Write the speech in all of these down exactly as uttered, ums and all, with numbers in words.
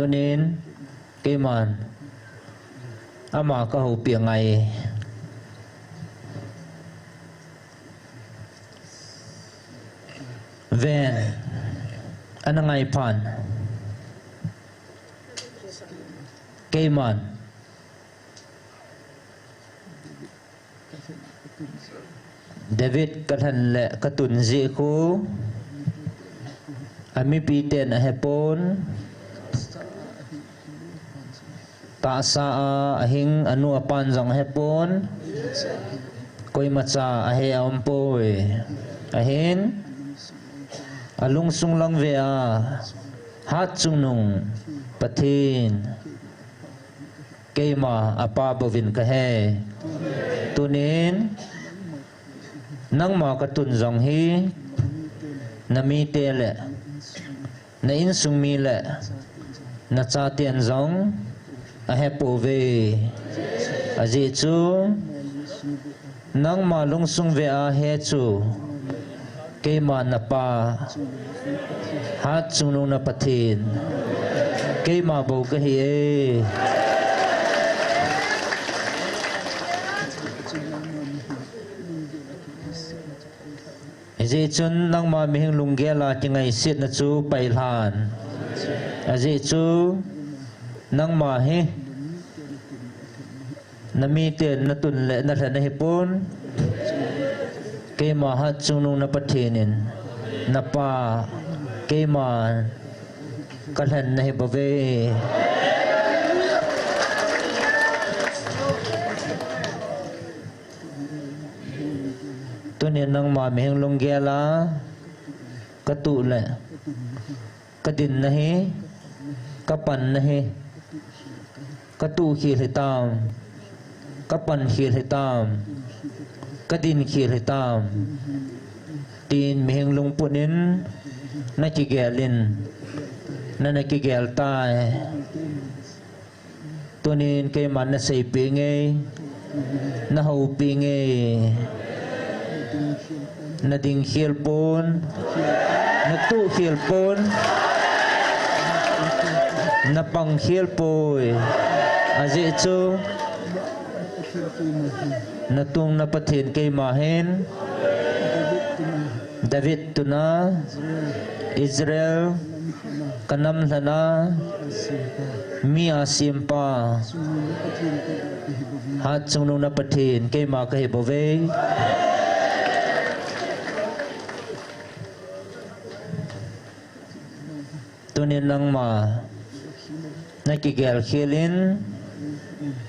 Tunin, keiman, ama kahoupi angai. Ven, ana ngai phan. Keiman. David kalhen le katun jeh khu, amipiten ahepon, tahsa a ahing anu apan jong ahepon, koimacha ahe aumpoi. Ahin, alungsung lang vea, Hatchungnung Pathen, keima apa bouvin kahe. Tunin, nangma katun jong hi, namite le, na insung mi le, nachaten jong, ahepouve. Ajeh chu, nangma lungsung vea he chu, keima napa, Hatchungnung na Pathen, keima bou kahi e. Hijeh chun nangma mihem lunggel a kingaisetna chu pailhan. Ajeh chu nangma hi namiten natun le nalhen ahipon. Keima Hatchungnung na Pathen in napa keima kalhen nahi bouve. Tunin nangma mihem lunggel a katuh le kadin nahi, kapan nahi, katuh khel hitam, kapan khel hitam, kadin khel hitam, tin mihem lungput in nakigelin, nana kigel tai. Tunin keiman naseipeh inge, nahoupeh inge, nading khel pon, natuh khel pon, napang khel poi. Ajeh chu, natung na Pathen keima hin, David tuna, Israel, kanam lhana, mi a sempa, Hatchungnung na Pathen keima kahi bouve. Tunin nangma nakigel khelin,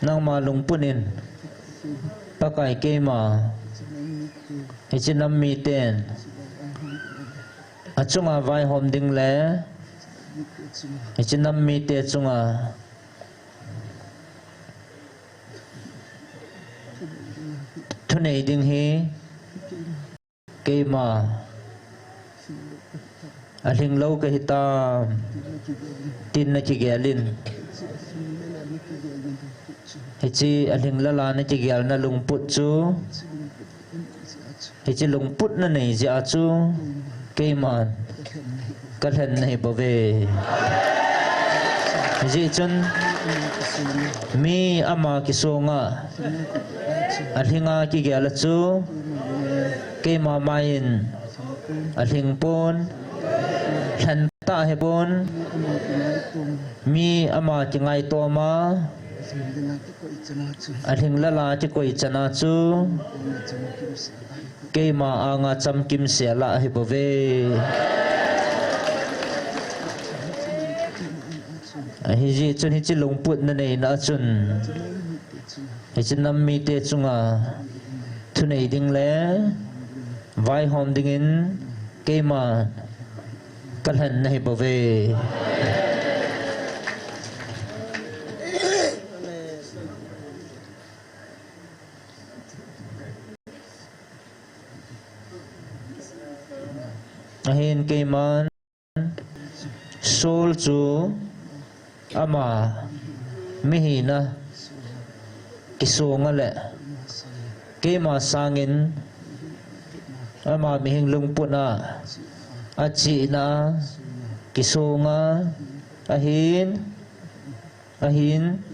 nangma lungput in, Pakai keima, hiche nam miten achunga vaihom ding le, hiche nam mite chunga thunei ding hi keima alhinglou kahitam, tin nakigelin. Hiche alhinglel a nakigelna lungput chu, hiche lungput nanei jeh a chu, keiman kalhen nahi bouve. Hijeh chun, mi ama kisonga alhinga kigel a chu, keima mai in alhing pon, lhen tah ahipon, mi ama kingaitoma, alhinglel a kikoi chana chu, keima anga chamkimsel a ahi bouve. Hijeh chun hiche lungput naneina a chun, hiche nam mite chunga thunei ding le vaihom dingin keima kalhen nahi bouve. Ahin keiman Saul chu ama mihina kisonga le keima sangin ama mihem lungputna, achihna kisonga Ahin, ahin,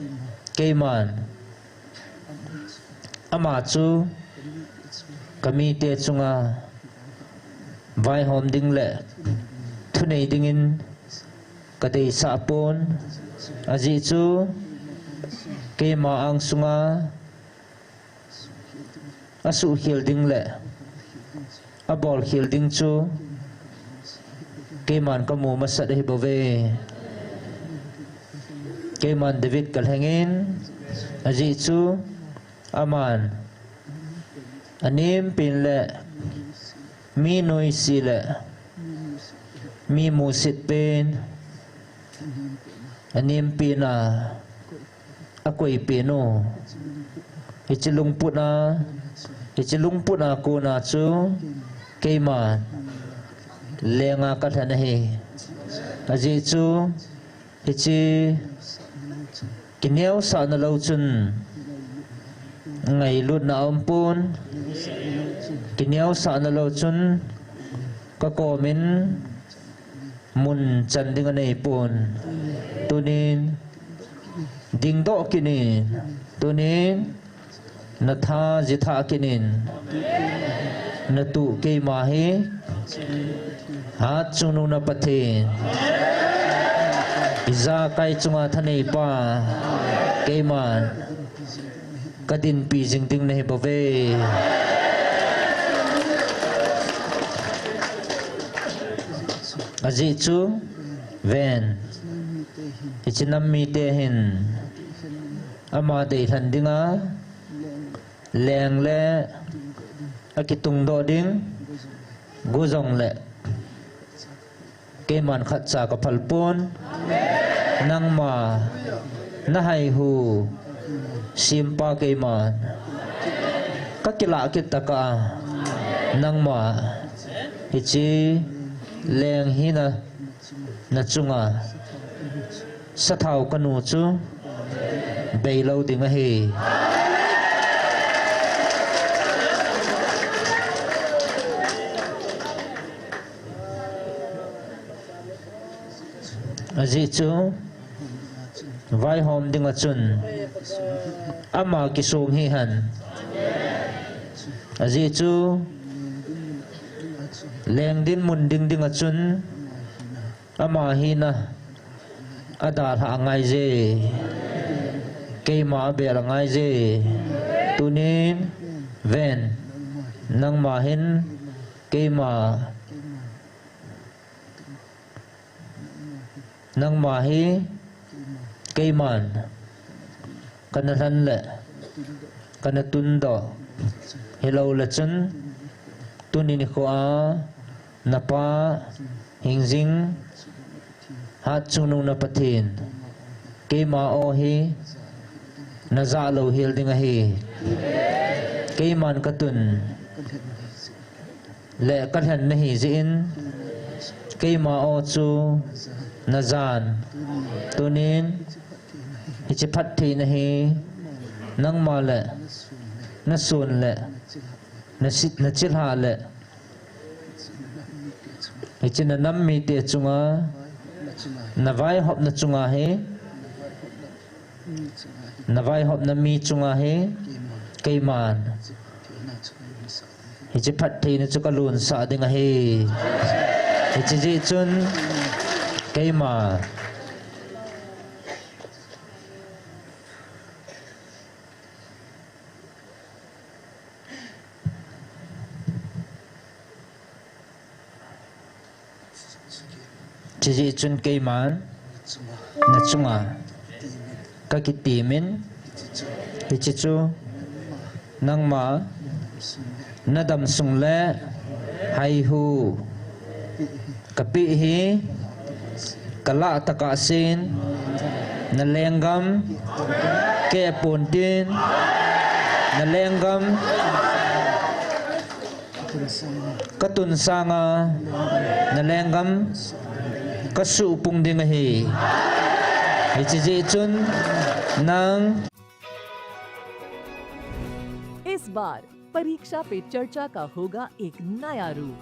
keiman ama chu kamite chunga vaihom ding le thunei dingin kadeisah pon, ajeh chu keima angsunga asuhkhel ding le abolkhel ding chu keiman kamu masat ahi bouve. Keiman David kalhengin, ajeh chu aman anempen le mi noise le mi musit pen, anempen a akoipen u. Hiche lungput a, hiche lungput a kona chu keima lenga kalhen ahi. Ajeh chu hiche kineosahna lou chun ngailutna aumpon, kineosahna lou chun kakomin mun chan ding aneipon. Tunin dingdoh kit in, tunin natha jithah kit in, natuh keima hi Hatchungnung na Pathen, ijakai chunga thaneipa, keiman kadinpi jing ding nahi bouve. Ajeh chu ven, hiche nam mite hin ama deilhen dinga leng le akitungdoh ding, gu jongle keiman khatcha kaphal pon. Nangma nahaihu sempa keiman kakilah kit tokah a, nangma hiche leng hina nachunga sathao kanu chu beilou ding ahi. Ajeh chu vaihom dinga chun ama kisong hihen. Ajeh chu leng dinmun ding dinga chun ama hina adalhah angaije, keima abel angaije. Tunin ven, nangma hin keima, nangma hi keiman kana lhen le kana tundoh hilou le chun, tuni nikhoa napa hingjing Hatchungnung na Pathen, keima o hi najah louhel ding ahi. Keiman katun le kalhen nahi jeh in, keima o chu najan. Tunin hiche phattheina hi nangma le nasun le nachilhah le hiche nanam mite chunga navaihopna chunga hi, navaihopna mi chunga hi keiman hiche phattheina chu kalonsah ding ahi. Hiche jeh chun keima Chujeh chun keiman nachunga kakitemin, hiche chu nangma nadamsung le haihu kapeh hi kalah tokah sen, nalenggam kehpon tin, nalenggam katun sanga nalenggam kasuhpung ding ahi. Hiche jeh chun nang इस बार परीक्षा पे चर्चा का होगा एक नया रूप।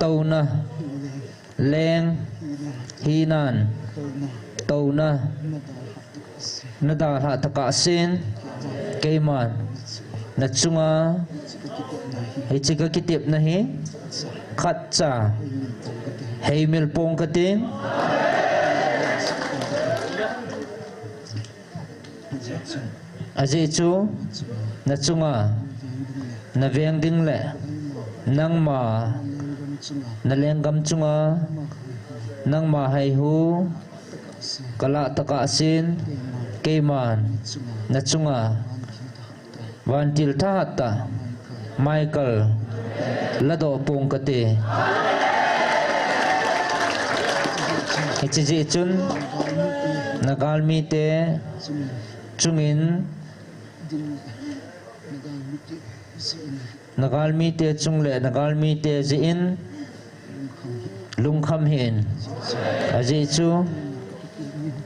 Touna, leng, hinan, touna, nadalhah tokah sen, keiman, nachunga, hiche kakitepna hi, khatcha, heimil pong kating, ajeh chu, nachunga, naveng ding le, nangma, nalenggam chunga, nangma haihu, kalah tokah sen, keiman, nachunga, vantil thahat tah, Michael, ladoh pong kate. Hiche jeh chun, nagalmite chungin, nagalmite chung le nagalmite jeh in, lungkham hih in. Ajeh chu,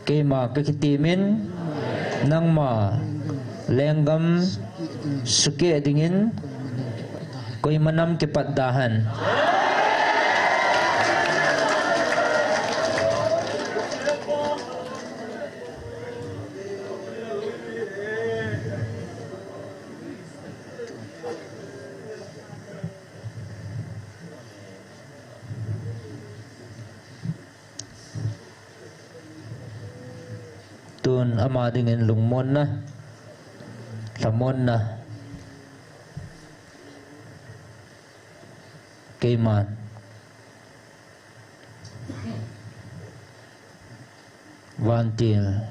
keima kakitemin, nangma lenggam sukeh dingin, koima nam kipat dahen. Tun ama dingin lungmonna, lhamonna, keiman, vantil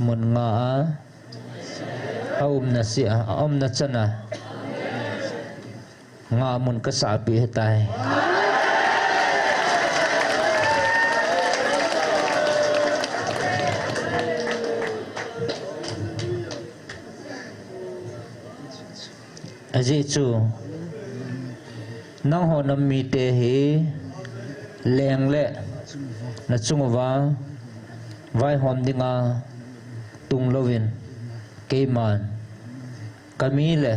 mun nga a, aumna sia, aumna chana, nga mun kasahpeh ahitai. Ajeh chu, nangho nam mite hi leng le nachung uva vaihom dinga tung louvin, keiman kami le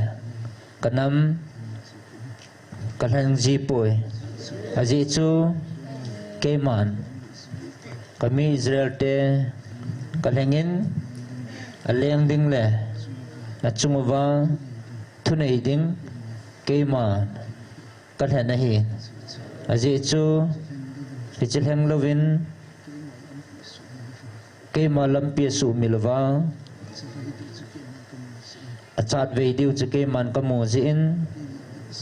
kanam kalheng jipoi. Ajeh chu, keiman kami Israel te kalhengin, aleng ding le nachung uva thunei ding keiman kalhen ahi. Ajeh chu, hiche lheng louvin, keima lampi asuhmil uva, achatvei diu chu keiman kamu jeh in,